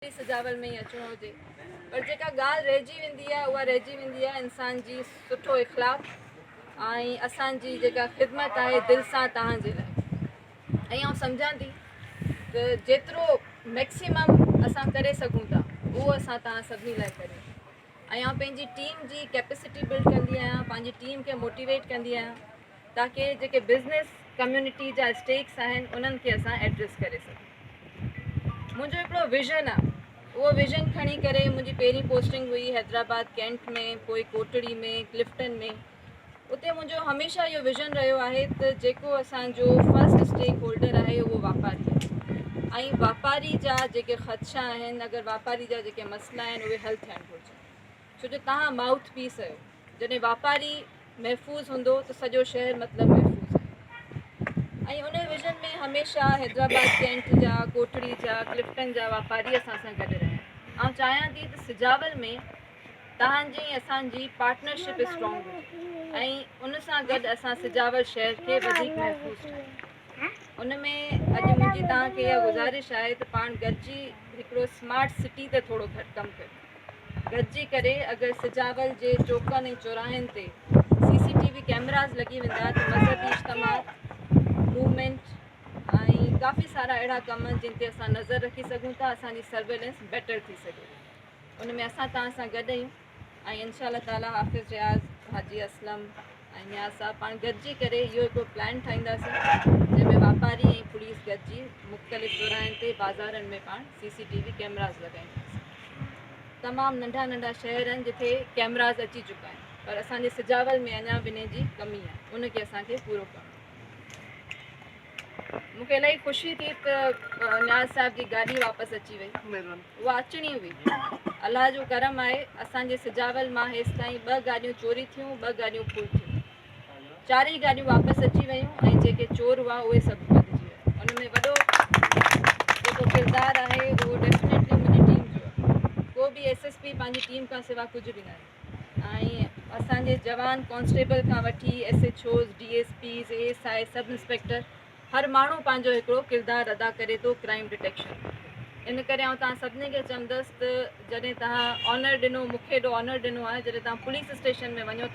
وري سجاول ۾ ئي اچڻو هجي پر جيڪا ڳالهه رهجي ويندي آهي اها رهجي ويندي آهي انسان جي سٺو اخلاق ۽ اسان جي جيڪا خدمت آهي دل سان توهان جي لاء ۽ آئون سمجهان ٿي ته جيترو ميڪسيمم اسان ڪري سگهون ٿا اهو اسان توهان سڀني لاء ڪريون ۽ آئون پنهنجي ٽيم جي ڪيپسٽي بلڊ ڪندي آهيان، پنهنجي ٽيم کي موٽيويٽ ڪندي آهيان تاڪه جيڪي بزنس ڪميونٽي جا اسٽيڪس آهن انهن کي اسان ايڊريس ڪري سگهون. منهنجو هڪڙو ويزن آ، اهو ويزن کڻي ڪري منهنجي پهرين پوسٽنگ هئي حيدرآباد ڪينٽ ۾، پوء ڪوٽڙي ۾، ڪلفٽن ۾. اتي منهنجو هميشه اهو ويزن رهيو آهي ته جيڪو اسان جو فرسٽ اسٽيڪ هولڊر آهي اهو واپاري آهي ۽ واپاري جا جيڪي خدشا آهن، اگر واپاري جا جيڪي مسئلا آهن اهي حل ٿيڻ گهرجن، ڇو جو توهان مائوٿ پيس آهيو. جڏهن واپاري محفوظ هوندو ته سڄو شهر مطلب محفوظ آهي ۽ ان ويزن ۾ هميشه حيدرآباد ڪينٽ جا، ڪوٽڙي جا، ڪلفٽن جا واپاري اسان سان گڏ رهيا. آئون چاهيان ٿي ته سجاول ۾ توهان جي ۽ اسان جي پارٽنرشپ اسٽرانگ هجي ۽ ان سان گڏ اسان سجاول شهر کي وڌيڪ محفوظ ٺاهيون. ان ۾ اڄ منهنجي توهان کي اها گذارش آهي ته پاڻ گڏجي هڪڙو سمارٽ سٽي تي ٿورو گهٽ ڪم ڪريون. گڏجي ڪري اگر سجاول جي چوڪن ۽ چوراهن تي C C T V cameras لڳي ويندا ته مذهبي اجتماعات، موومينٽ ۽ ڪافي سارا اهڙا ڪم جن تي اسان نظر رکي سگهون ٿا، اسان جي سرويلنس بيٽر ٿي سگهي ٿي. ان ۾ اسان توهان سان گڏ آهيون ۽ انشاء الله تعالي حافظ رياض، حاجي اسلم ۽ نياز صاحب پاڻ گڏجي ڪري اهو هڪڙو پلان ٺاهينداسين جنهن ۾ واپاري ۽ پوليس گڏجي مختلف چوراهن تي بازارن ۾ پاڻ C C T V cameras لڳائينداسين. تمام ننڍا ننڍا شهر آهن جتي ڪيمراز اچي چڪا آهن پر اسان جي سجاول ۾ اڃا به انهي جي ڪمي آهي، ان کي اسان کي پورو ڪرڻو آهي. مون کي الاهي خوشي ٿي ته نياز صاحب جي گاڏي واپس اچي وئي. اها اچڻي هئي. الله جو ڪرم آهي اسان جي سجاول مان هيستائين ٻه گاڏيون چوري ٿيون، ٻه گاڏيون ڦر ٿيون. چارئي گاڏيون واپس اچي ويون ۽ جيڪي چور هئا اهي سڀ ٻڌجي ويا. ان ۾ وڏو جيڪو ڪردار آهي اهو ڊيفينيٽلي منهنجي ٽيم جو آهي. ڪو به ايس ايس پي پنهنجي ٽيم کان سوا ڪجهه به ناهي ۽ اسان جي جوان ڪانسٽيبل کان وٺي S H Os, D S Ps, A S I, sub inspector, هر ماڻهو پنهنجو هڪڙو ڪردار ادا ڪري ٿو ڪرائيم ڊٽيڪشن ۾. ان ڪري آئون توهان سڀني کي چوندس ته جڏهن توهان آنر ڏنو، مون کي ايڏو آنر ڏنو آهي، جڏهن توهان پوليس اسٽيشن ۾ وڃو ته.